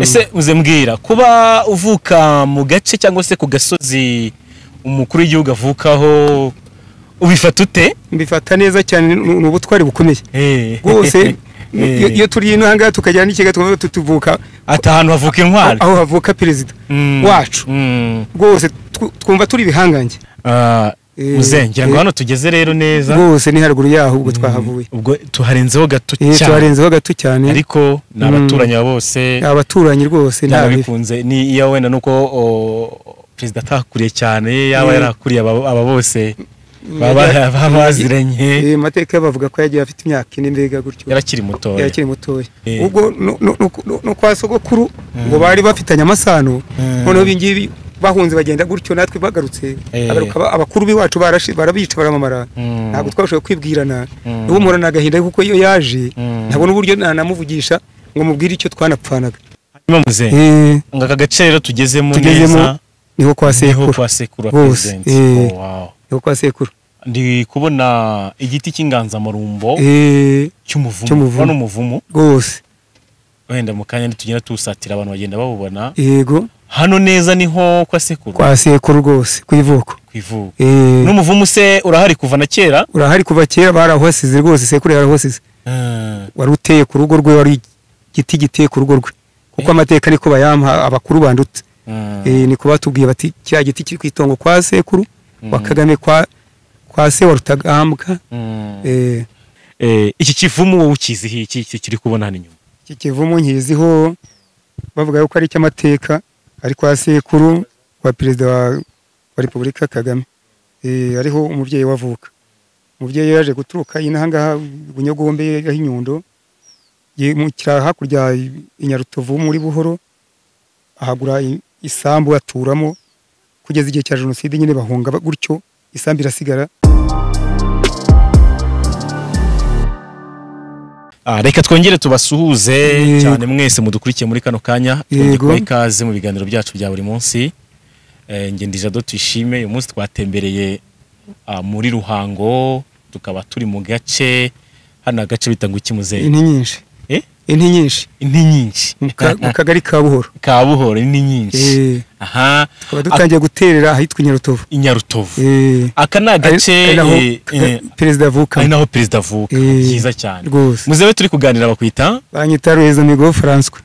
Ese uze mbwira kuba uvuka mu gace cyangwa se ku gasozi umukuru w'igihugu avukaho ubifata ute? Mbifata neza cyane, ni ubutwari bukomeye rwose. Iyo turi ino hanga tukajyana n'ikiga tuvuka ati ahantu havuka intwari, aho havuka perezida wacu rwose twumva turi ibihangange. Muze ngira ngo hano tugeze rero neza rwose ni haruguru yaho ubwo twahavuye, ubwo tuharenzeho gato cyane, tuharenzeho gato cyane, ariko ni abaturanyi bose, abaturanyi rwose ntabikunze. Ni iyo wenda nuko perezida atakuriye cyane, yaba yarakuriye aba bose baba baziranye. Amateka bavuga ko yagiye afite imyaka ine mbega gutyo, yarakiri mutoya, yarakiri mutoya. Ubwo no kwa sogokuru ngo bari bafitanye amasano, noneho ibingibi bahunze bagenda gutyo, natwe bagarutse agaruka abakuru biwacu barabica baramamara, ntabwo twashoboye kwibwirana. N'ubu murana agahinda kuko iyo yaje ntabona uburyo nanamuvugisha ngo mubwire icyo twanapfanaga. Muze ngo aka gace rero tugezemo neza niho kwa sekuru, niho kwa sekuru president. Oh wow, niho kwa sekuru. Ndi kubona igiti cy'inganzamarumbo cy'umuvumu, bano umuvumu rwose. Wenda mu kanya tugenda tusatira abantu bagenda babubona. Yego, hano neza niho kwa sekuru, kwa sekuru rwose ku ivuko, ku ivuko. N'umuvumu se urahari kuva na kera? Urahari kuva kera, barahosize rwose, sekuru yarahosize. Wari uteye ku rugo rwe, wari igiti giteye ku rugo rwe, kuko amateka niko bayampa abakuru bandutse. Niko batubwiye bati kiriya giti kiri ku itongo kwa sekuru wa Kagame, kwa se wa Rutagambwa. Iki kivumu wowe ukiziho iki kiri kubona hano inyuma? Iki kivumu nkiziho bavuga yuko ari cy'amateka, ari kwa sekuru wa perezida wa Repubulika Kagame. Ariho umubyeyi wavuka. Umubyeyi yaje guturuka inaha ngaha Bunyogombe aho Inyundo, yimukira hakurya i Nyarutovu muri Buhoro, ahagura isambu aturamo kugeza igihe cya jenoside nyine bahunga gutyo, isambu irasigara. Reka twongere tubasuhuze cyane mwese mudukurikiye muri kano kanya, twongeye ikaze mu biganiro byacu bya buri munsi. Nge ndi Jado Tuyishime. Uyu munsi twatembereye muri Ruhango, tukaba turi mu gace hano agace bita ngo iki muzehe? Inti nyinshi. Inti nyinshi. Inti nyinshi. Mu kagari ka Buhoro. Ka Buhoro inti nyinshi. Aha. Tukaba dutangiye guterera ahitwa Inyarutovu. Inyarutovu. Aka ni agace perezida avuka. Ari naho perezida avuka. Byiza cyane. Muzehe turi kuganira bakwita? Banyita Ruhezamigo François.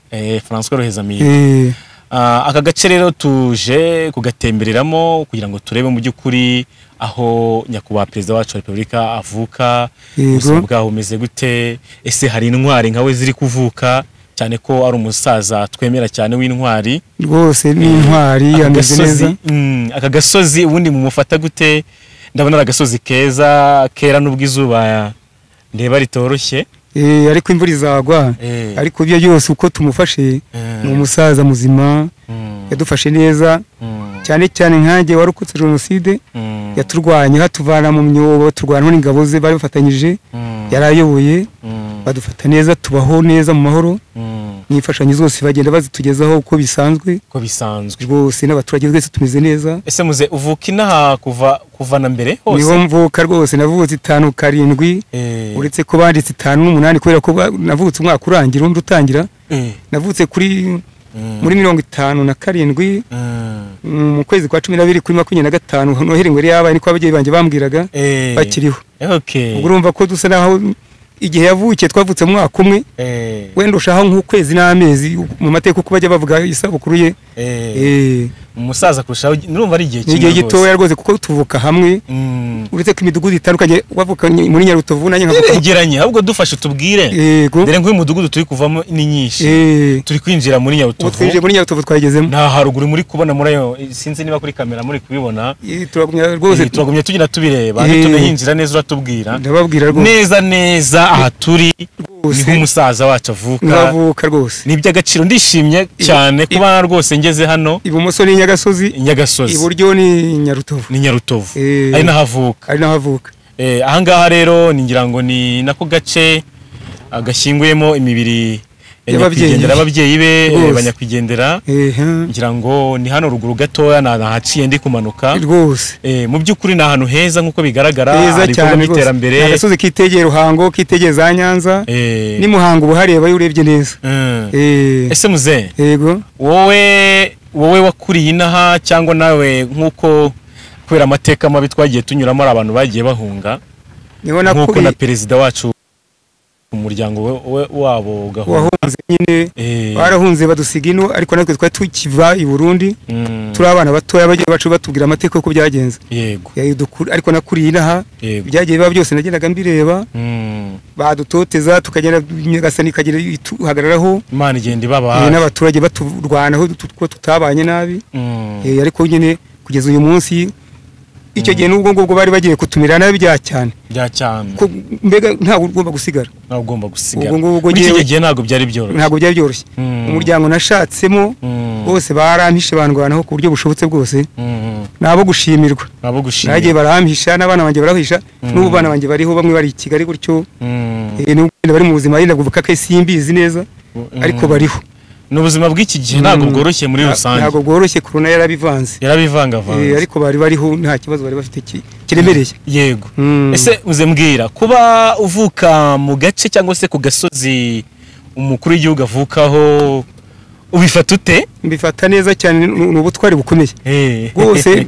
François Ruhezamigo. Aka gace rero tuje kugatembereramo kugira ngo turebe mu by'ukuri aho nyakubahwa perezida wacu wa Repubulika avuka, ubuzima bwaho bumeze gute, ese hari intwari nkawe ziri kuvuka, cyane ko ari umusaza twemera cyane w'intwari rwose, ni intwari ameze neza. Aka gasozi ubundi mumufata gute? Ndabona ari agasozi keza kera nubwo izuba ndeba ritoroshye, ariko imvura izagwa. Ariko ibyo byose uko tumufashe ni umusaza muzima, yadufashe neza cyane cyane nkanjye warokotse jenoside, yaturwanye hatuvana mu myobo, turwana n'ingabo ze bari bafatanyije, yarayoboye, badufata neza, tubaho neza mu mahoro, n'imfashanyo zose bagenda bazitugezaho uko bisanzwe, uko bisanzwe rwose, n'abaturage twese tumeze neza. Ese muze uvuka inaha kuva na mbere hose? Niho mvuka rwose, navutse 5 7, uretse ko banditse 5 8 kubera ko navutse umwaka urangira undi utangira. Navutse kuri muri 57 mu kwezi kwa 12 kuri 25 Noheli ngo yabaye, niko ababyeyi banjye bambwiraga bakiriho. Ubwo urumva ko dusa naho igihe yavukiye twavutse mu mwaka umwe, wenda ushaho nk'ukwezi n'amezi mu mateka uko bajya bavuga isabukuru ye. Umusaza kurushaho nurumva ari igihe kimwe, igihe gitoya rwose, kuko tuvuka hamwe, uretse ko imidugudu itandukanye, wavuka muri Nyarutovu nanjye nkavuka yegeranye. Ahubwo dufashe tubwire, dore nk'uyu mudugudu turi kuvamo ni nyinshi, turi kwinjira muri Nyarutovu, twinjiye muri Nyarutovu twagezemo, nta haruguru muri kubona muri ayo, sinzi niba kuri kamera muri kubibona. Turagumya rwose, turagumya tugenda tubireba, tunahinjira neza uratubwira, ndababwira rwose neza neza aha turi niho umusaza wacu avuka, avuka rwose. Ni iby'agaciro, ndishimye cyane kuba rwose ngeze hano. Ibumoso ni Nyagasozi, Nyagasozi, iburyo ni Nyarutovu, ni Nyarutovu, ari naho avuka, ari naho avuka. Aha ngaha rero ningira ngo ni nako gace gashyinguyemo imibiri Nyakwigendera, ababyeyi be banyakwigendera. Ngira ngo ni hano ruguru gatoya nahaciye ndi kumanuka rwose. Mu by'ukuri ni ahantu heza nk'uko bigaragara, hari ibikorwa by'iterambere. Agasozi kitegeye Ruhango, kitegeye za Nyanza, ni Muhango ubuhareba iyo urebye neza. Ese muze, yego, wowe wakuriye inaha cyangwa nawe nk'uko kubera amateka mabi twagiye tunyuramo ari abantu bagiye bahunga, nk'uko na perezida wacu umuryango wabo wahunze nyine, barahunze badusiga ino, ariko natwe twari tukiva i Burundi turi abana batoya, bagiye bacu batubwira amateka uko byagenze. Yego, ariko nakuriye inaha, byagiye biba byose nagendaga mbireba, badutoteza tukagenda Nyagasani ikagira ituhagararaho, Imana igenda ibaba, n'abaturage baturwanaho ko tutabanye nabi. Ariko nyine kugeza uyu munsi, icyo gihe n'ubwo ngubwo bari bagiye kutumira nabi bya cyane mbega ntabwo ugomba gusigara, Muri icyo gihe ntabwo byari byoroshye, Umuryango nashatsemo bose barampishe bandwanaho ku buryo bushobotse bwose, nabo gushimirwa, nagiye barampisha n'abana banjye barahisha, n'ubu bana banjye bariho, bamwe bari i Kigali gutyo, n'ubwo bari mu buzima yenda kuvuga ko simbizi neza, ariko bariho. N'ubuzima bw'iki gihe ntabwo bworoshye muri rusange, ntabwo bworoshye, corona yarabivanze, yarabivangavanze, ariko bari bariho nta kibazo bari bafite kiremereye. Yego. Ese uze mbwira, kuba uvuka mu gace cyangwa se ku gasozi umukuru w'igihugu avukaho, ubifata ute? Mbifata neza cyane, ni ubutwari bukomeye rwose.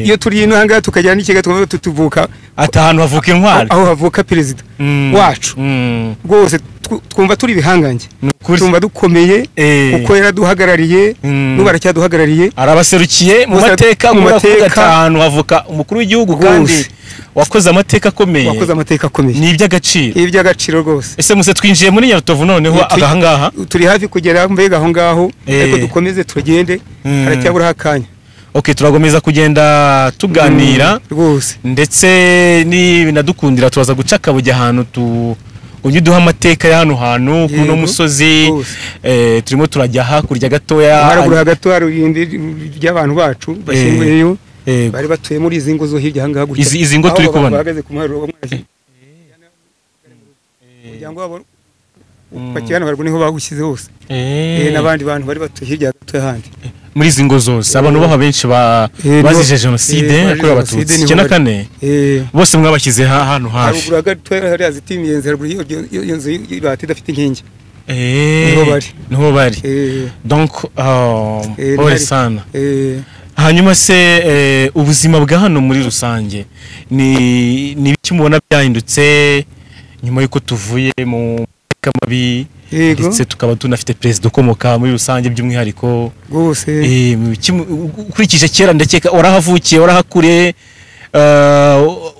Iyo turi ino hanga tukagera n'ikiga tuvuka ati ahantu havuka intwari, aho havuka perezida wacu, rwose twumva turi ibihangange, twumva dukomeye, kuko yaraduhagarariye, n'ubu aracyaduhagarariye, arabaserukiye mu mateka, mu mateka ahantu havuka umukuru w'igihugu kandi wakoze amateka akomeye, ni iby'agaciro, iby'agaciro rwose. Ese muse twinjiye muri Nyarutovu noneho ahangaha turi hafi kugera mbega aho ngaho, ariko dukomeze tugende, haracyabura akanya. Okay, turagomeza kugenda tuganira rwose, ndetse n'ibinadukundira tubaza guca akabujya ahantu ujye duha amateka ya hano hantu kuno musozi. Turimo turajya hakurya gatoya, haruguru hagati hari irindi ry'abantu bacu bashyinguyeyo, bari batuye muri izi ngo zo hirya ahangaha gutya, izi ngo turi kubona bahagaze ku muharuro bamwe, umuryango wabo upakiye hano haruguru niho bagushyize hose, n'abandi bantu bari batuye hirya gatoya handi muri izi ngo zose. Abantu baho benshi bazije jenoside yakorewe abatutsi 94, bose mwabashyize hano hafi haruguru gatoya hari aziti imiyenzi, haruguru iyo nzu y'ibati idafite inkingi, niho bari. Donc pole sana. Hanyuma se ubuzima bwa hano muri rusange ni ibiki mubona byahindutse nyuma y'uko tuvuye mu mabi, ndetse tukaba tunafite perezida ukomoka muri rusange by'umwihariko rwose? Ukurikije kera ndakeka warahavukiye, warahakuriye,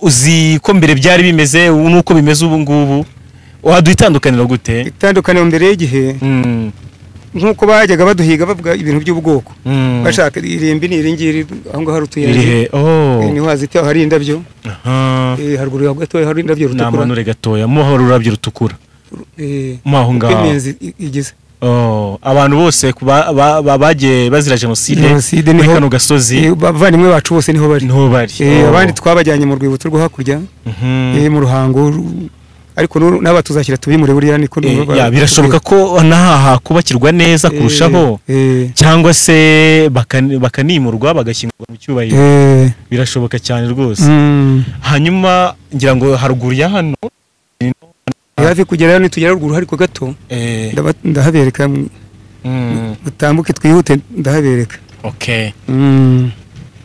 uzi ko mbere byari bimeze nuko bimeze ubu ngubu, waduha itandukaniro gute? Itandukaniro mbere y'igihe nk'uko bajyaga baduhiga bavuga ibintu by'ubwoko, bashaka irimbi ni iringiri aho ngaho rutuye, niho hazitiye hari indabyo, haruguru gatoya hari indabyo rutukura, namanure gatoya mu hari ururabyo rutukura maho ngaho igize. Abantu bose bagiye bazira jenoside muri kano gasozi, bavandimwe bacu bose niho bari, abandi twabajyanye mu rwibutso rwo hakurya mu Ruhango, ariko n'aba tuzashyira tubimure buriya niko birashoboka ko naha kubakirwa neza kurushaho, cyangwa se bakanimurwa bagashyingurwa mu cyubahiro, birashoboka cyane rwose. Hanyuma ngira ngo haruguru ya hano hafi kugera hano, tugera ruguru ariko gato ndahabereka, utambuke twihute ndahabereka. Okay,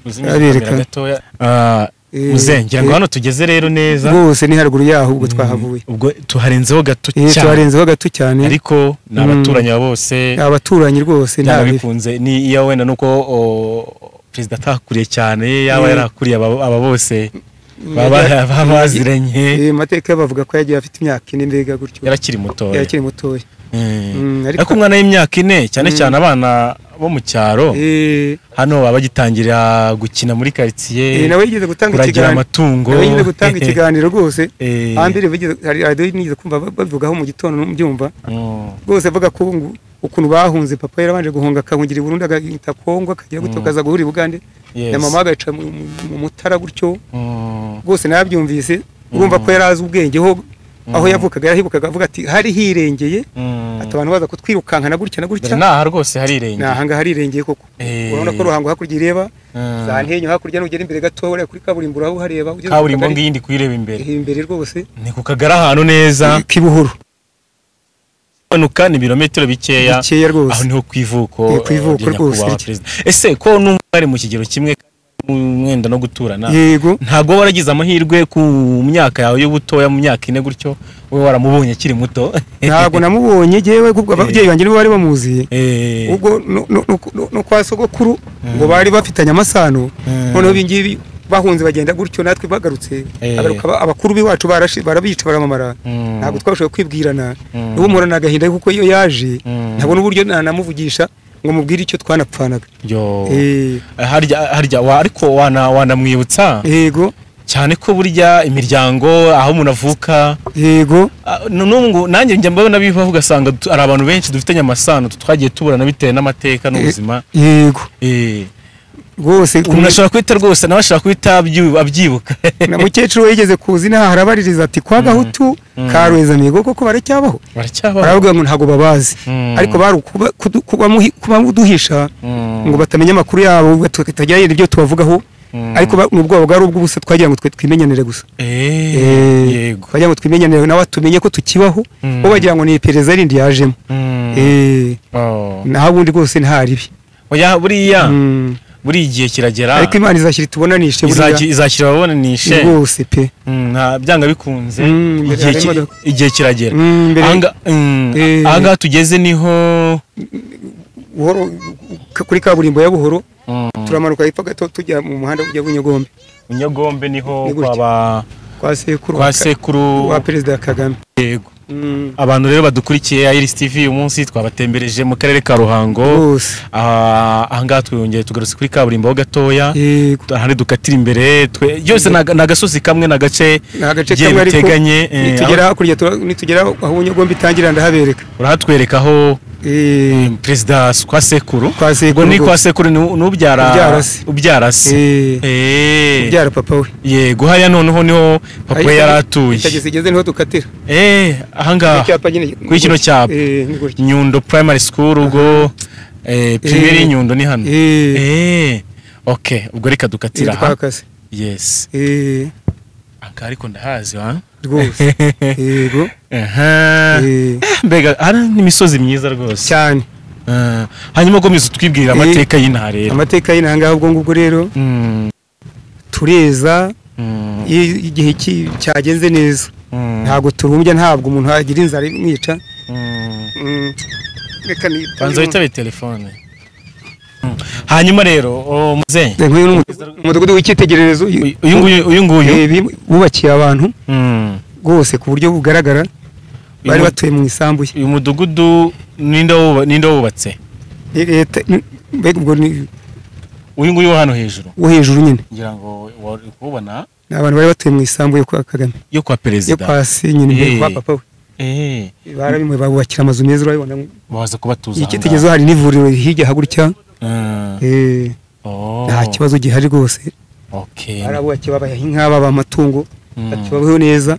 ndahabereka gatoya. Muze ngira ngo hano tugeze rero neza rwose, ni haruguru yaho ubwo twahavuye, ubwo tuharenzeho gato cyane, tuharenzeho gato cyane, ariko ni abaturanyi bose, abaturanyi rwose ntabikunze. Ni iyo wenda nuko perezida atakuriye cyane, yaba yarakuriye aba bose baba baziranye. Amateka bavuga ko yagiye afite imyaka 4 mbega gutyo, yarakiri mutoya, ariko umwana w'imyaka 4 cyane cyane abana bo mu cyaro hano baba bagitangira gukina muri quartier, nawe yigeze gutanga ikiganiro, amatungo, nawe yigeze gutanga ikiganiro rwose, hambere hari radio nigeze kumva babivugaho mu gitondo mbyumva rwose, avuga ko ukuntu bahunze, papa yarabanje guhunga akahungira i Burundi agahita Kongo akajya gutokaza guhura i Bugande, na mama agaca mu Mutara gutyo rwose, nabyumvise urumva ko yarazi ubwenge ho Aho yavukaga yarahibukaga avuga ati hari hirengeye, ati abantu baza kutwirukankana gutya na gutya. Naha rwose harirengeye. Naha ngaha harirengeye koko. Urabona ko Ruhango hakurya ireba, za Ntenyo hakurya nugera imbere gato uri kuri kaburimbo uraho hareba. Kaburimbo ngiyindi kuyireba imbere. Imbere rwose. Ni ku Kagari ahantu neza. Kibuhuru. Manuka ni birometero bikeya. Bikeya rwose. Aho niho kwivuko. Kwivuko rwose. Ese ko numva ari mu kigero kimwe mwenda no guturana? Yego. Ntabwo waragize amahirwe ku myaka yawe y'ubutoya, mu myaka ine gutyo wowe waramubonye akiri muto? Ntabwo namubonye jewe, kubwo ababyeyi banjye nibo bari bamuzi. Ubwo no kwa sogokuru ngo bari bafitanye amasano, noneho ibingibi bahunze bagenda gutyo, natwe bagarutse agaruka abakuru biwacu barabica baramamara. Ntabwo twashoboye kwibwirana. N'ubu murana agahinda kuko iyo yaje ntabona uburyo nanamuvugisha ngo mubwire icyo twanapfanaga. Yo. Harya wa ariko wanamwibutsa? Yego. Cyane ko burya imiryango aho umuntu avuka. Yego. Nungu nanjye njya mbona bivaho ugasanga ari abantu benshi dufitanye amasano twagiye tuburana bitewe n'amateka n'ubuzima. Yego. Rwose umuntu ashobora kwita rwose nawe ashobora kwita abyibuka. Na mukecuru yigeze kuza inaha harabaririza ati kwa Gahutu ka Rwezamihigo koko baracyabaho? Baracyabaho. Baravuga ngo ntago babazi. Ariko bari kubamuduhisha ngo batamenya amakuru yabo tutagira ibyo tubavugaho. Ariko n'ubwoba bwari ubw'ubusa, twagira ngo twimenyanire gusa. Yego. Twagira ngo twimenyanire nawe tumenye ko tukibaho, bo bagira ngo ni iperereza rindi yajemo. Naho ubundi rwose nta ribi. Oya buriya buri igihe kiragera, ariko Imana izashyira itubonanishe, buriya izashyira ababonanishe rwose pe. Nta byanga bikunze igihe kiragera. Aha tugeze niho buhoro kuri kaburimbo ya Buhoro, turamanuka hepfo gato tujya mu muhanda ujya Bunyogombe. Bunyogombe niho kwa sekuru wa Perezida Kagame. Yego. Abantu rero badukurikiye Iris TV uyu munsi twabatembereje mu karere ka Ruhango. Aha ngaha twongeye tugarutse kuri kaburimbo ho gatoya, ahandi dukatira imbere byose ni agasozi kamwe n'agace biteganye. Nitugera hakurya, nitugera aho Bunyogombe itangira ndahabereka. Urahatwereka aho Perezida kwa sekuru. Ubwo ni kwa sekuru n'ubyara ubyara se. Ubyara papa we. Yego, hariya noneho niho papa we yaratuye. Igeze niho dukatira. Aha ngaha kuri kino cyapa Nyundo Primary School, ubwo primary Nyundo ni hano. Okay, ubwo reka dukatira aha. Yes. Aka ariko ndahazi wa rwose. Yego. Mbega ari n'imisozi myiza rwose cyane. Hanyuma komeza utwibwirira amateka y'inaha rero. Amateka y'inaha ngaha ubwo ngubwo rero tureza igihe cyagenze neza. Ntabwo turumbya, ntabwo umuntu agira inzara imwica. Reka ni banza witabe telefone. Hanyuma rero muze umudugudu w'icyitegererezo uyu nguyu bubakiye abantu rwose ku buryo bugaragara, bari batuye mu isambu ye. Uyu mudugudu ninde wubatse? Leta. Mbega ubwo ni uyu nguyu hano hejuru? Wo hejuru nyine. Ngira ngo kubona ni abantu bari batuye mu isambu yo kwa Kagame, yo kwa perezida, yo kwa se nyine, mbere kwa papa we. Barabimwe babubakira amazu meza, urabibona baza kubatuza. Icyitegererezo hari n'ivuriro hirya hagurutya. Nta kibazo gihari rwose. Okay. Barabubakiye babaha inka, babaha amatungo, ati babeho neza.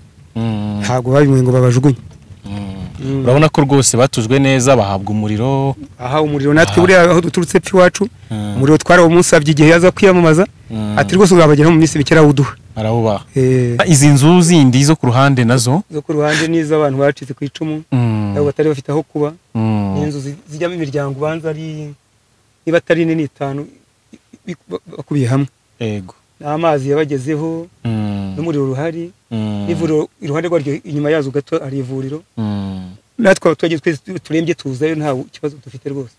Ntabwo babimwe ngo babajugunye. Urabona ko rwose batujwe neza, bahabwa umuriro. Aha umuriro natwe buriya aho duturutse pfi iwacu, umuriro twarawo-musabye igihe yaza kwiyamamaza, ati rwose uzabageraho mu minsi mike arawuduha. Arawubaha. Izi nzu zindi zo ku ruhande nazo? Zo ku ruhande ni iz'abantu bacitse ku icumu, nabo batari bafite aho kuba. Ni inzu zijyamo imiryango ubanza ari niba atari 4 ni 5 bakubiye hamwe. Yego. N'amazi yabagezeho, n'umuriro ruhari, n'ivuriro iruhande rwaryo inyuma yazo gato ari ivuriro. Natwe abaturage twese turembye tuzayo nta kibazo dufite rwose.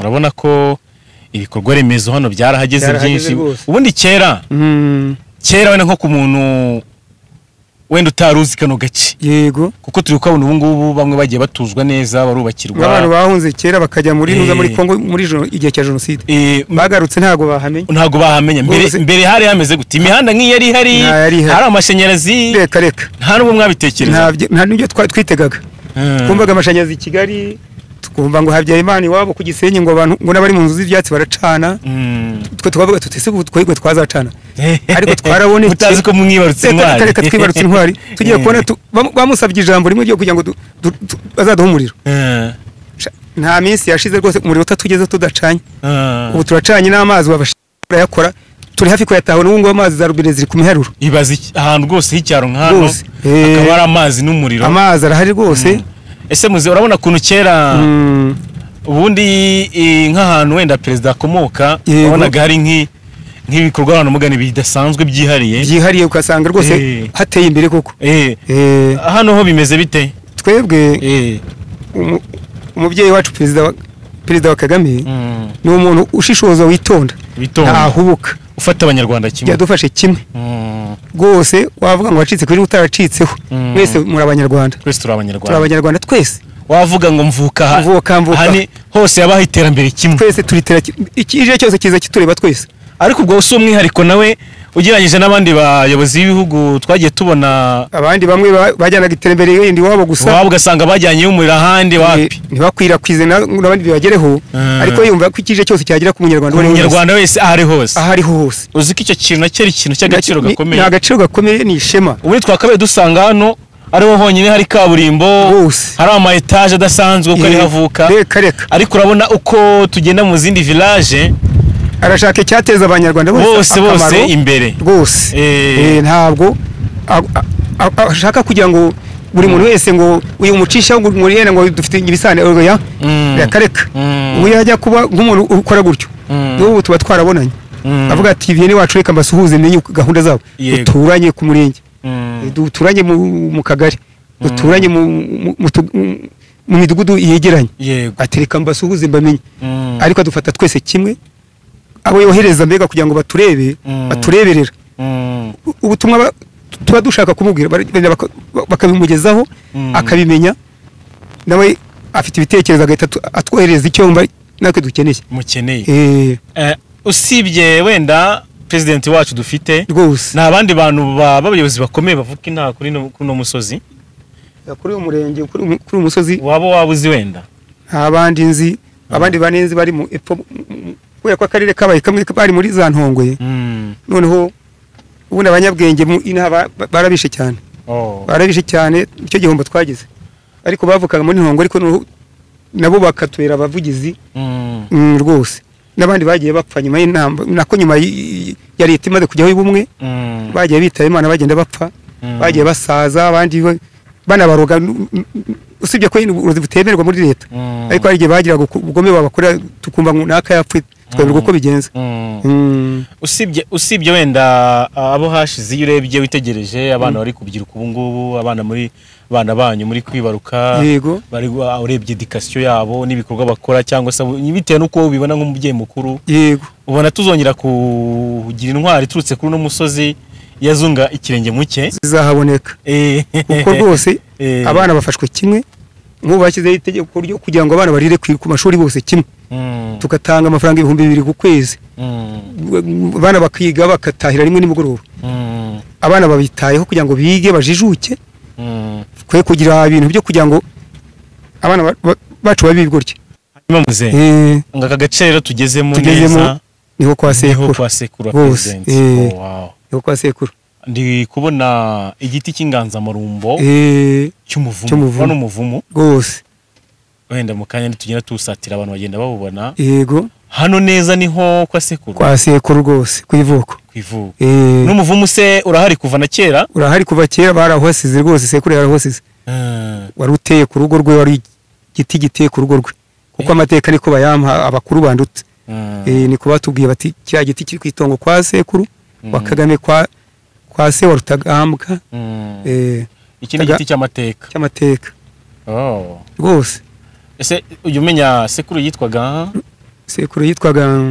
Urabona ko ibikorwa remezo hano byarahageze byinshi. Ubundi kera wenda nko ku muntu wenda utaruzi kano gace. Yego. Kuko turi kubona ubu ngubu bamwe bagiye batuzwa neza, barubakirwa. Abantu bahunze kera bakajya muri nuza muri Kongo muri igihe cya jenoside. Bagarutse ntago bahamenya. Ntago bahamenya. Mbere hari hameze gute? Imihanda nk'iyi yari hari, hari amashanyarazi. Reka reka. Nta nubwo mwabitekereza. Nta n'ibyo twitegaga. Twumvaga amashanyarazi i Kigali, tukumva ngo Habyarimana iwabo ku Gisenyi ngo abantu ngo n'abari mu nzu z'ibyatsi baracana. Twe tukavuga tuti se twebwe twazacana, ariko twarabonetse. Mutazi ko mwibarutse intwari. Reka twibarutse intwari. Tugiye kubona bamusabye ijambo rimwe ryo kugira ngo bazaduhe umuriro. Nta minsi yashize rwose umuriro utatugeze tudacanye. Ubu turacanye n'amazi barayakora, turi hafi kuyataha n'ubu ngubu amazi za robine ziri ku miharuro. Ibaze ahantu rwose h'icyaro nk'hano hakaba hari amazi n'umuriro. Amazi arahari rwose. Ese muze urabona ukuntu kera ubundi nk'ahantu wenda perezida akomoka wabonaga hari nk'ibikorwa abantu mugani bidasanzwe byihariye ugasanga rwose hateye imbere koko. Hano ho bimeze bite? Twebwe umubyeyi wacu perezida wa Kagame ni umuntu ushishoza witonda, ntahubuka, ufata abanyarwanda kimwe. Yadufashe kimwe rwose, wavuga ngo wacitse kuri utaracitseho, mwese muri abanyarwanda. Twese turi abanyarwanda. Turi abanyarwanda twese. Wavuga ngo mvuka aha hose yabaho iterambere kimwe. Twese turitera ikije cyose kiza kitureba twese. Ariko ubwo si umwihariko nawe ugereranyije n'abandi bayobozi b'ibihugu twagiye tubona, abandi bamwe bajyanaga iterambere yindi wabo gusa, wabo ugasanga bajyanye umuriro ahandi wapi, ntibakwirakwize n'abandi bibagereho. Ariko yumva ko ikije cyose cyagera ku munyarwanda wese aho ari hose, aho ari hose. Uzi ko icyo kintu nacyo ari ikintu cy'agaciro gakomeye. Ni agaciro gakomeye, ni ishema. Ubundi twakabaye dusanga hano ariho honyine hari kaburimbo, hari ama etage adasanzwe uko ari havuka. Reka. Ariko urabona uko tugenda mu zindi village, arashaka icyateza abanyarwanda bose bose imbere rwose. Ntabwo ashaka kugira ngo buri muntu wese ngo uyu mucisha ngo muriyene ngo dufite ibisane oya. Reka reka. Ubu yajya kuba nk'umuntu ukora gutyo, n'ubu tuba twarabonanye avuga ati bene wacu reka mbasuhuze menye gahunda zabo, duturanye ku murenge, duturanye mu kagari, duturanye mu midugudu yegeranye, ati reka mbasuhuze mbamenye. Ariko adufata twese kimwe, abo yohereza mbega kugira ngo baturebe, batureberera ubutumwa tuba dushaka kumubwira bakabimugezaho akabimenya, nawe afite ibitekerezo agahita atwohereza icyo yumva natwe dukeneye. Mukeneye. Usibye wenda president wacu dufite rwose, nta bandi bantu b'abayobozi bakomeye bavuka inaha kuri no musozi, kuri uyu murenge, kuri uyu musozi waba wabuzi wenda? Nta bandi nzi, abandi banenzi bari mu epfo, kubera ko akarere kabaye kamwe bari muri za Ntongwe. Noneho ubundi abanyabwenge inaha barabishe cyane, barabishe cyane, icyo gihombo twagize. Ariko bavukaga muri Ntongwe, ariko nabo bakatubera abavugizi rwose. N'abandi bagiye bapfa nyuma y'intambara, nako nyuma ya leta imaze kujyaho ubumwe, bagiye bitaba Imana, bagenda bapfa, bagiye basaza, abandi banabaroga. Usibye ko uburozi butemerwa muri leta, ariko hari igihe bagiraga ubugome babakora tukumva ngo naka yapfuye, twebwe uko bigenza. Usibye wenda abo hashize, iyo urebye witegereje abana bari kubyiruka ubu ngubu, abana muri bana banyu muri kwibaruka, bari urebye education yabo n'ibikorwa bakora, cyangwa se bitewe n'uko ubibona nk'umubyeyi mukuru, yego, ubona tuzongera kugira intwari iturutse kuri uno musozi yazunga ikirenge muke zizahaboneka. Kuko rwose abana bafashwe kimwe, nk'ubu bashyizeho itegeko ryo kugira ngo abana barire ku mashuri bose kimwe, tugatanga amafaranga 2000 ku kwezi, abana bakiga bakatahira rimwe nimugoroba. Abana babitayeho kugira ngo bige bajijuke, kwe kugira ibintu byo kugira ngo abana bacu babe gutya. Ngo aka gace rero tugezemo neza niho kwa sekuru, president. Niho kwa sekuru. Ndi kubona igiti cy'inganzamarumbo cy'umuvumu, bano umuvumu rwose. Wenda mu kanya tugenda tusatira abantu bagenda babubona. Yego. Hano neza niho kwa sekuru. Kwa sekuru rwose, ku ivuko. Ku ivuko. N'umuvumu se urahari kuva na kera? Urahari kuva kera, barahosize rwose, sekuru yarahosize. Wari uteye ku rugo rwe, wari igiti giteye ku rugo rwe. Kuko amateka niko bayampa abakuru bandutse. Niko batubwiye bati kiriya giti kiri ku itongo kwa sekuru wa Kagame kwa se wa Rutagambwa. Iki ni igiti cy'amateka. Cy'amateka. Rwose. Ese ujya umenya sekuru yitwaga? Sekuru yitwaga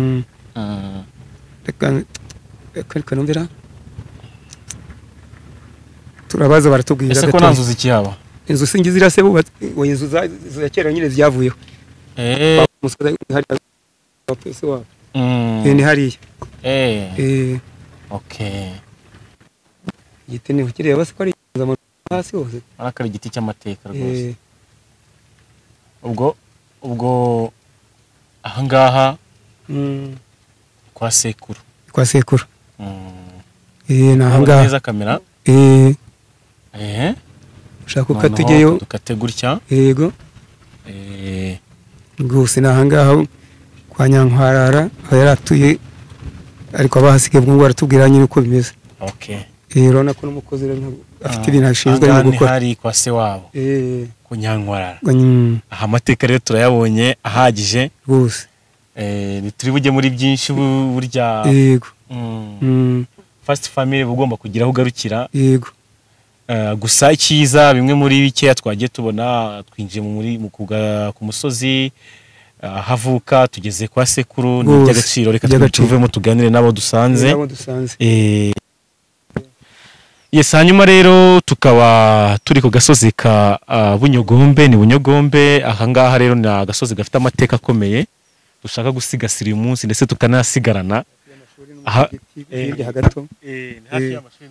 reka numvira, turabaza baratubwira. Ese ko nta nzu zikihaba? Inzu singize se bubatse, inzu za kera nyine zyavuyeho. Ni hariya. Okay. Igiti niho kireba se ko ari hasi hose. Arakari igiti cy'amateka rwose. Ubwo ahangaha Kwa sekuru. Kwa sekuru. Ni ahangaha. Neza kamera. Ushaka ko tujyeyo? Dukate gutya. Yego. Rwose ni ahangaha kwa Nyankwarara aho yari atuye, ariko abahasigaye ubwo baratubwira nyine uko bimeze. Okay. Urabona ko n'umukozi rero afite ibintu ashinzwe arimo gukora. Hari kwa se wabo ku Nyankwarara. Aha amateka rero turayabonye ahagije rwose. Turi bujye muri byinshi burya. Yego. First family ugomba kugira aho ugarukira. Yego. Gusa icyiza bimwe muri bikeya twagiye tubona, twinjiye muri ku musozi havuka, tugeze kwa sekuru, ni iby'agaciro. Reka tuvemo tuganire n'abo dusanze. Yes, hanyuma rero tukaba turi ku gasozi ka Bunyogombe. Ni Bunyogombe, aha ngaha rero ni agasozi gafite amateka akomeye dushaka gusigasira uyu munsi ndetse tukanasigarana. Aha hirya hagato hafi y'amashuri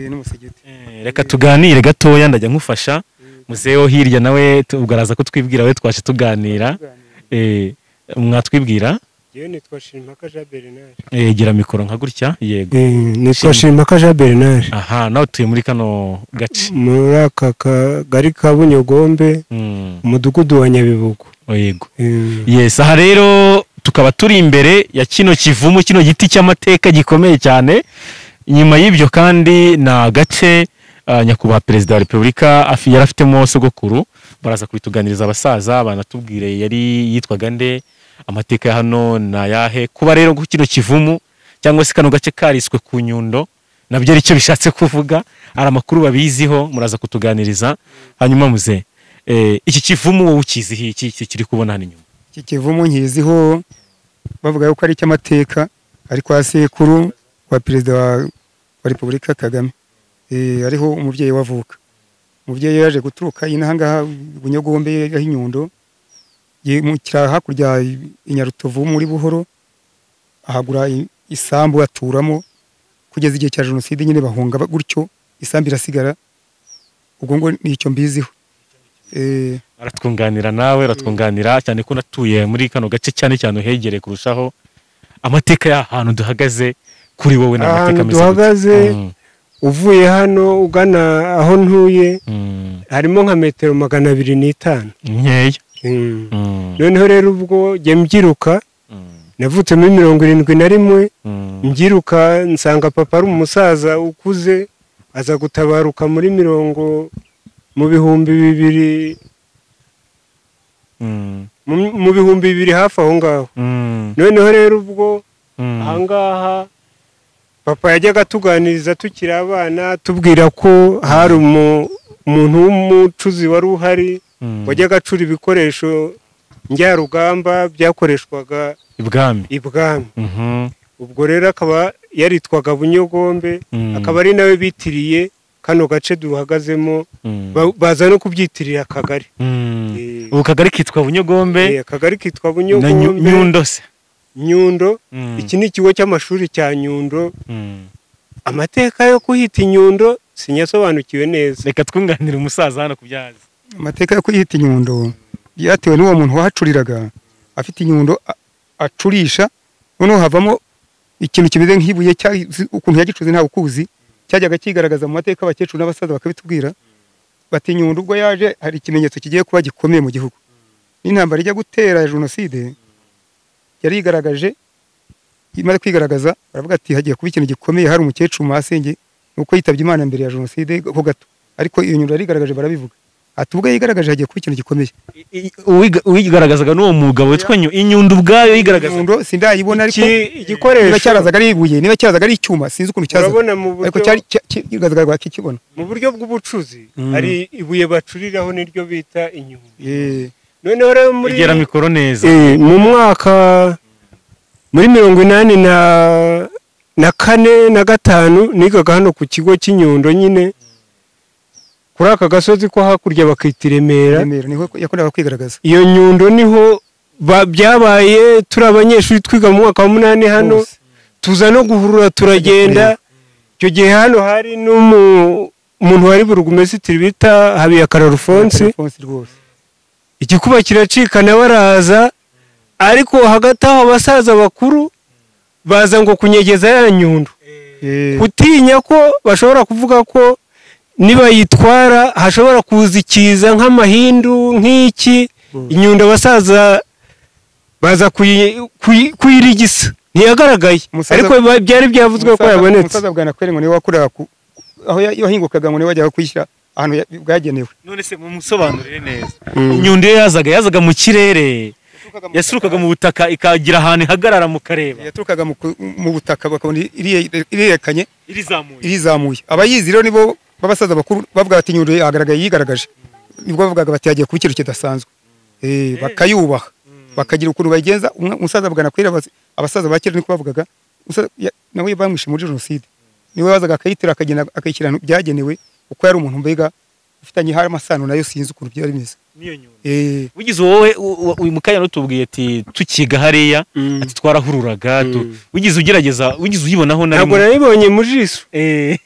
n'umusigiti. Reka tuganire gatoya, ndajya nkufasha. Muzeho hirya nawe tugaraza ko twibwira, we twaje tuganira. Mwatwibwira? Yewe nitwa Shimpaka Jean Bernard. Gira mikoro nka gutya. Yego. Nitwa Shimpaka Jean Bernard. Aha, nawe tuye muri kano gace. Muri aka kagari ka Bunyogombe, umudugudu wa Nyabibugo. Yego. Yes, aha rero tukaba turi imbere ya kino kivumu, kino giti cy'amateka gikomeye cyane. Nyuma y'ibyo kandi na gace nyakubahwa Perezida wa Repubulika yari afitemo sogokuru, baraza kubituganiriza abasaza banatubwire yari yitwaga nde, amateka ya hano na yahe. Kuba rero kino kivumu cyangwa se kano gace kariswe ku Nyundo nabyo ari cyo bishatse kuvuga, ari amakuru babiziho, muraza kutuganiriza. Hanyuma muze, iki kivumu wowe ukiziho iki kiri kubona hano inyuma? Iki kivumu nkiziho bavuga yuko ari icy'amateka, ari kwa sekuru wa Perezida wa Repubulika Kagame. Ariho umubyeyi wavuka. Umubyeyi yaje guturuka inahangaha Bunyogombe aho Inyundo, yimukira hakurya i Nyarutovu muri Buhoro, ahagura isambu aturamo kugeza igihe cya jenoside nyine bahunga gutyo, isambu irasigara. Ubwo ngo nicyo mbiziho. Aratwunganira nawe, aratwunganira cyane ko natuye muri kano gace cyane cyane uhegereye kurushaho. Amateka y'ahantu duhagaze kuri wowe ni amateka meza. Duhagaze uvuye hano ugana aho ntuye harimo nka metero 205 nkeya. Noneho rero ubwo jye mbyiruka, navutse muri 71, mbyiruka nsanga papa ari umusaza ukuze, aza gutabaruka muri 2000, mu 2000 hafi aho ngaho. Noneho rero ubwo ahangaha papa yajyaga atuganiriza tukiri abana, tubwira ko hari umuntu w'umucuzi wari uhari wajyaga acura ibikoresho njyarugamba byakoreshwaga ibwami. Ubwo rero akaba yaritwaga Bunyogombe, akaba ari nawe bitiriye kano gace duhagazemo, baza no kubyitirira akagari. Ubu kagari kitwa Bunyogombe. Akagari kitwa Bunyogombe. Nyundo se. Nyundo. Iki ni ikigo cy'amashuri cya Nyundo. Amateka yo kuhita Inyundo sinyasobanukiwe neza. Reka twunganire umusaza hano kubyaza. Amateka yo kuhita Inyundo byatewe n'uwo muntu wahacuriraga, afite inyundo acurisha, noneho havamo ikintu kimeze nk'ibuye, ukuntu yagicuze ntawe ukuzi, cyajyaga kigaragaza mu mateka abakecuru n'abasaza bakabitubwira bati Inyundo ubwo yaje hari ikimenyetso kigiye kuba gikomeye mu gihugu. N'intambara ijya gutera ya jenoside yari igaragaje, imaze kwigaragaza baravuga ati hagiye kuba ikintu gikomeye. Hari umukecuru Masenge nuko yitabye Imana mbere ya jenoside ho gato, ariko iyo Nyundo yarigaragaje barabivuga ati ubwo yigaragaje hagiye kuba ikintu gikomeye. Uwigaragazaga n'uwo mugabo witwa Inyundo ubwayo yigaragaza. Inyundo sindayibona, ariko igikoresho niba cyarazaga ari ibuye, niba cyarazaga ari icyuma, sinzi ukuntu cyazaga, ariko cyari kigaragazaga bakikibona. Mu buryo bw'ubucuzi hari ibuye bacuriraho niryo bita inyundo. Noneho rero muri igera mikoro neza. Mu mwaka muri 84 na 5 nigaga hano ku kigo cy'Inyundo nyine, kuri aka gasozi ko hakurya bakita Remera, niho yakundaga kwigaragaza. Iyo Nyundo niho byabaye, turi abanyeshuri twiga mu mwaka wa 8 hano, tuza no guhurura turagenda. Icyo gihe hano hari n'umuntu wari burugumesitiri bita Habiyakara Alphonse, igikuba kiracika nawe araza, ariko hagati aho abasaza bakuru Baza ngo kunyegeza ya nyundo. Gutinya ko bashobora kuvuga ko nibayitwara hashobora kuza ikiza nk'amahindu nk'iki. Inyundo abasaza baza kuyirigisa ntiyagaragaye, ariko byari byavuzwe ko yabonetse. Umusaza Bwanakweli ngo niwe wakoraga aho yahingukaga, ngo niwe wajyaga kuyishyira ahantu bwagenewe. None se mumusobanurire neza, inyundo yazaga mu kirere, yasurukaga mu butaka ikagira ahantu ihagarara mukareba? Yaturukaga mu butaka bakabona irerekanye irizamuye. Abayizi rero nibo b'abasaza bakuru bavuga bati inyundo yagaragaye, yigaragaje, nibwo bavugaga bati yagiye kuba ikintu kidasanzwe. Bakayubaha, bakagira ukuntu bayigenza. Umusaza Bwanakweli, abasaza ba kera niko bavugaga, nawe bamwishe muri jenoside, niwe wazaga akayitira akagenda akayishyira ahantu byagenewe, uko yari umuntu mbega ufitanye hari amasano nayo, sinzi ukuntu byari bimeze. Wigize wowe uyu mukanya rutubwiye ati tukiga hariya, ati twarahururaga, wigize ugerageza, wigize uyibonaho? Na ntabwo nayibonye mu jiso,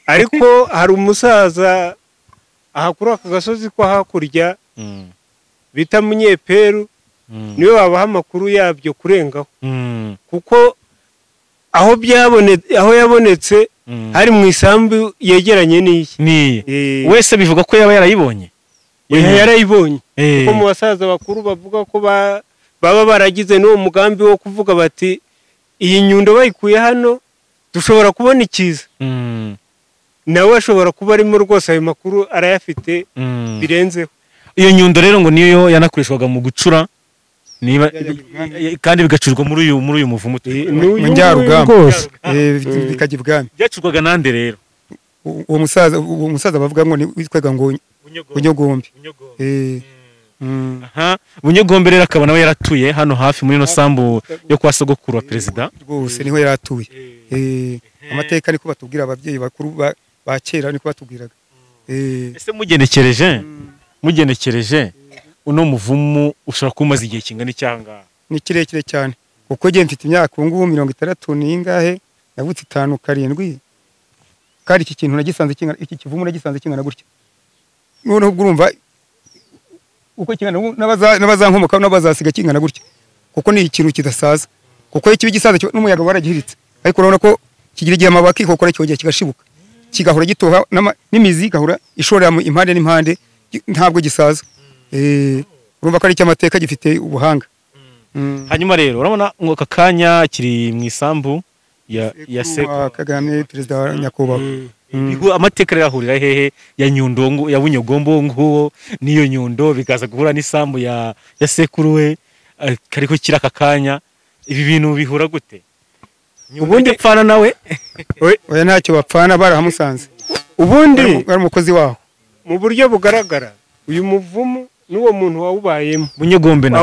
ariko hari umusaza aha kuri aka gasozi ko hakurya bita Munyeperu, niwe wabaha amakuru yabyo kurengaho, kuko aho byabonetse, aho yabonetse hari mu isambu yegeranye n'iyi. Wese bivuga ko yaba yarayibonye? Yarayibonye, kuko mu basaza bakuru bavuga ko baba baragize n'uwo mugambi wo kuvuga bati iyi nyundo bayikuye hano dushobora kubona ikiza. Nawe ashobora kuba arimo rwose, ayo makuru arayafite birenzeho. Iyo nyundo rero ngo niyo yanakoreshwaga mu gucura, niba kandi bigacurwa muri uyu muvumo njyarugamba bikajya ibwami. Byacurwaga nande rero? Uwo musaza bavuga ngo witwaga ngo Bunyogombe. Bunyogombe rero akaba nawe yaratuye hano hafi muri no sambu yo kwa sogokuru wa perezida. Rwose niho yaratuye. Amateka niko batubwira ababyeyi bakuru ba kera, niko batubwiraga. Ese mugenekereje uno muvumo ushobora kumaza igihe kingana icyanga? Ni kirekire cyane, kuko ngiye mfite imyaka ubu ngubu 60 n'ingahe, navutse 5 7, kandi iki kintu nagisanze kingana, iki kivumo nagisanze kingana gutya. Noneho ubwo urumva uko kingana, n'abazankomoka n'abazasiga kingana gutya, kuko ni ikintu kidasaza, kuko ikibi gisaza n'umuyaga waragihiritse, ariko urabona ko kigira igihe amabaki kokora cyongera kigashibuka, kigahora gitoha n'imizi igahora ishorera mu impande n'impande, ntabwo gisaza. Urumva ko ari cyamateka gifite ubuhanga. Hanyuma rero urabona ngo aka kanya kiri mu isambu ya Sekuru Kagame, perezida wa nyakubahwa. Amateka rero ahurira hehe ya nyundo ya Bunyogombo nguwo niyo nyundo bikaza guhura n'isambu ya sekuru we kariko kiri aka kanya, ibi bintu bihura gute? Ubundi pfana nawe? Oya ntacyo bapfana, barahamusanze. Ubundi ari umukozi waho mu buryo bugaragara uyu muvumo n'uwo muntu wawubayemo Bunyogombe na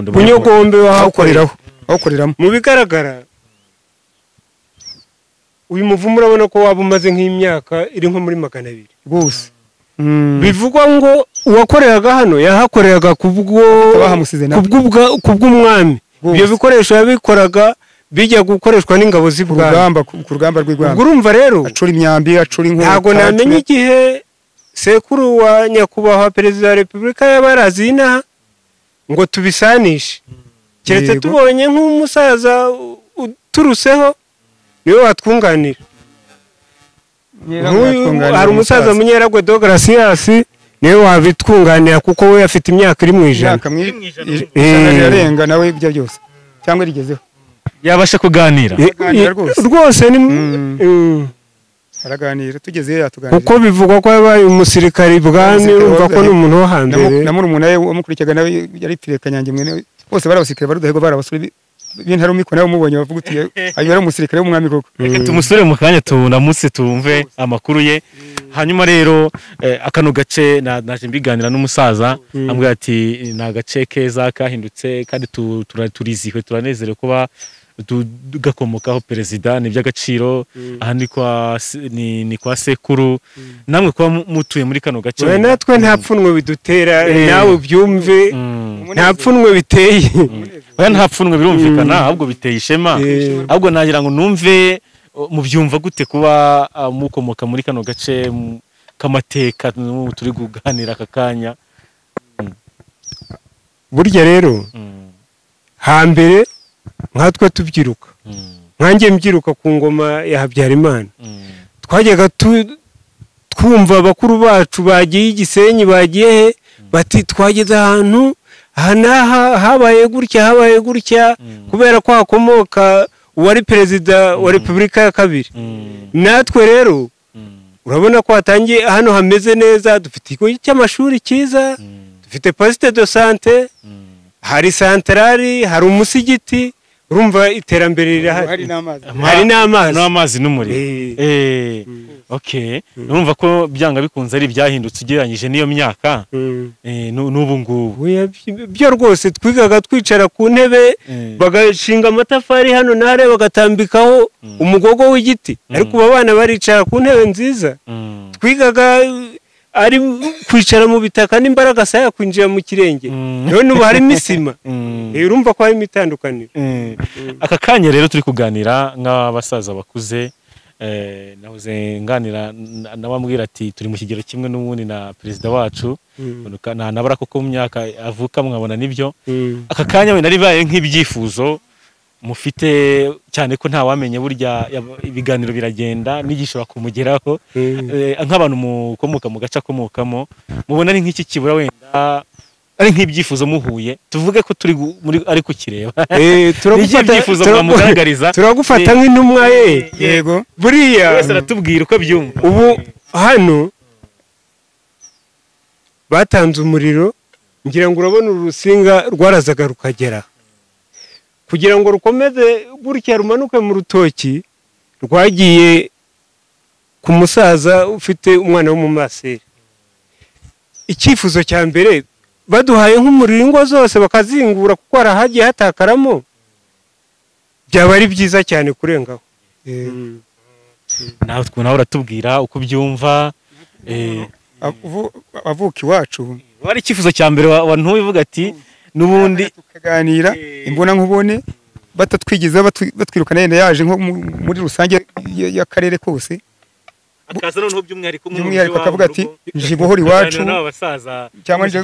Bunyogombe awukoreraho, awukoreramo. Mu bigaragara uyu muvumo urabona ko waba umaze nk'imyaka iri nko muri 200 rwose. Bivugwa ngo uwakoreraga hano yahakoreraga kubw'umwami. Ibyo bikoresho yabikoraga bijya gukoreshwa n'ingabo z'ibwami ku rugamba rw'Igwami. Ubwo urumva rero acura imyambi, acura inkota. Ntabwo namenye igihe sekuru wa nyakubahwa perezida wa repubulika yabarazi inaha ngo tubisanishe, keretse tubonye nk'umusaza uturuseho niwe watwunganira. Hari umusaza Munyeragwe Deogratias niwe wabitwunganira, kuko we afite imyaka iri mu ijana, irarenga nawe ibyo byose cyangwa rigezeho yabasha kuganira rwose. Ni araganira tugezeyo yatuganira, kuko bivugwa ko yabaye umusirikari ibwami, urumva ko ni umuntu wo hambere. Na murumuna we wamukurikiyaga nawe yari pfiriye Kanyange mwene, bose bari abasirikare barudahego, bari abasore b'intarumikwa, nawe umubonye bavuga uti ayo yari umusirikare w'umwami koko. Reka tumusure mu kanya tunamutse tumve amakuru ye. Hanyuma rero akano gace naje mbiganira n'umusaza, ambwira ati ni agace keza kahindutse kandi turizihiwe, turanezerewe kuba gakomokaho perezida, ni iby'agaciro. Aha ni kwa sekuru, namwe kuba mutuye muri kano gace. Natwe nta pfunwe bidutera, nawe ubyumve, nta pfunwe biteye. Oya nta pfunwe birumvikana, ahubwo biteye ishema. Ahubwo nagira ngo numve mubyumva gute kuba mukomoka muri kano gace k'amateka turi kuganira aka kanya. Burya rero hambere nkatwe tubyiruka Nkanjye mbyiruka ku ngoma ya Habyarimana, twajyaga twumva abakuru bacu bagiye Igisenyi, bagiye he, bati twageze ahantu aha n'aha habaye gutya, habaye gutya, kubera ko hakomoka uwari perezida wa Repubulika ya kabiri. Natwe rero urabona ko hatangiye hano hameze neza, dufite ikigo cy'amashuri cyiza, dufite poste de sante, hari santarari, hari umusigiti, urumva iterambere rirahari, hari n'amazi, n'amazi n'umuriro. Okay, urumva ko byanga bikunze ari byahindutse ugereranyije n'iyo myaka n'ubu ngubu. Byo rwose twigaga twicara ku ntebe, bagashinga amatafari hano n'ahare, bagatambikaho umugogo w'igiti, ariko ubu abana baricara ku ntebe nziza. Twigaga ari kwicara mu bitaka n'imbaraga saya kwinjira mu kirenge, none ubu harimo isima. Urumva ko harimo itandukaniro. Aka kanya rero turi kuganira nk'abasaza bakuze, nahoze nganira nabambwira ati turi mu kigero kimwe n'ubundi na perezida wacu, nabara koko mu myaka avuka mwabona nibyo. Aka kanya wenda ribaye nk'ibyifuzo mufite, cyane ko nta wamenye burya ibiganiro biragenda n'igishobora kumugeraho, nk'abantu mukomoka mu gace akomokamo, mubona ari nk'iki kibura wenda ari nk'ibyifuzo muhuye, tuvuge ko turi muri ari kukireba, turagufata mwamugaragariza, turagufata nk'intumwa ye. Yego, buriya wese aratubwira uko abyumva. Ubu hano batanze umuriro, ngira ngo urabona urusinga rwarazaga rukagera, kugira ngo rukomeze gutya rumanuke mu rutoki, rwagiye ku musaza ufite umwana w'umumaseri. Icyifuzo cya mbere, baduhaye nk'umuriro ingo zose bakazingura, kuko harahagiye hatakaramo, byaba ari byiza cyane kurengaho. Nawe nawe uratubwira uko byumva. Avuka iwacu wari icyifuzo cya mbere wantubivuga ati nubundi tukaganira imbona nkubone, batatwigiza batwirukana, yenda yaje nko muri rusange y'akarere kose, akaza noneho by'umwihariko by'umwihariko akavuga ati nje bohora iwacu cyangwa nje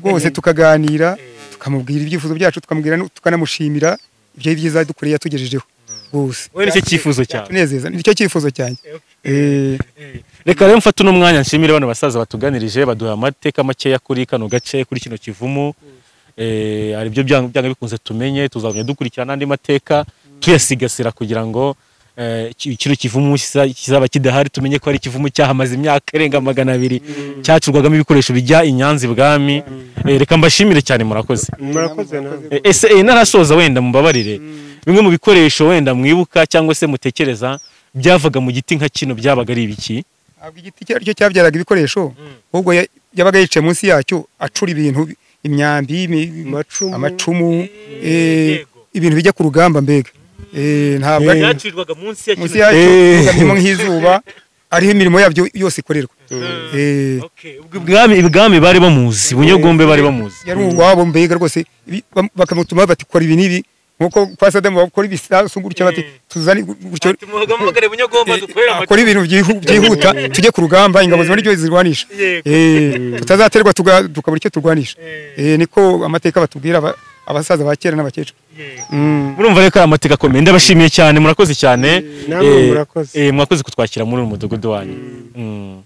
rwose, tukaganira tukamubwira ibyifuzo byacu, tukamubwira tukanamushimira ibyo byiza dukoreye yatugejejeho rwose. Wowe nicyo cyifuzo cyawe? Tunezeza, nicyo cyifuzo cyanjye. Reka rero mfate uno mwanya nshimire bano basaza batuganirije, baduha amateka makeya kuri kano gace, kuri kino kivumu. Ari byo byanga bikunze tumenye, tuzagumya dukurikirana n'andi mateka tuyasigasira kugira ngo kino kivumu kizaba kidahari tumenye ko ari ikivumu cyahamaze imyaka irenga 200, cyacurwagamo ibikoresho bijya i Nyanza ibwami. Reka mbashimire cyane, murakoze. Murakoze nawe. Ese narasoza wenda mumbabarire, bimwe mu bikoresho wenda mwibuka cyangwa se mutekereza byavaga mu giti nka kino byabaga ari ibiki? Ntabwo igiti cyo cyabyaraga ibikoresho, ahubwo yabaga yicaye munsi yacyo acura ibintu, imyambi, amacumu, ibintu bijya ku rugamba mbega. Ntabwo byacirwaga munsi ya kino yacyo nk'izuba, ariho imirimo yabyo yose ikorerwa. Ibwami bari bamuzi, Bunyogombe bari bamuzi, yari uwabo mbega rwose, bakamutuma bati kora ibi n'ibi, nkuko kwa Sadamu bakora ibisasu gutya, bati tuzane gutyo, akora ibintu byihuta tujye ku rugamba, ingabo zibone icyo zirwanisha, tutazaterwa tukabura icyo turwanisha. Niko amateka batubwira abasaza ba kera n'abakecuru. Murumva reko amateka akomeye. Ndabashimiye cyane, murakoze cyane. Mwakoze kutwakira muri uyu mudugudu wanyu.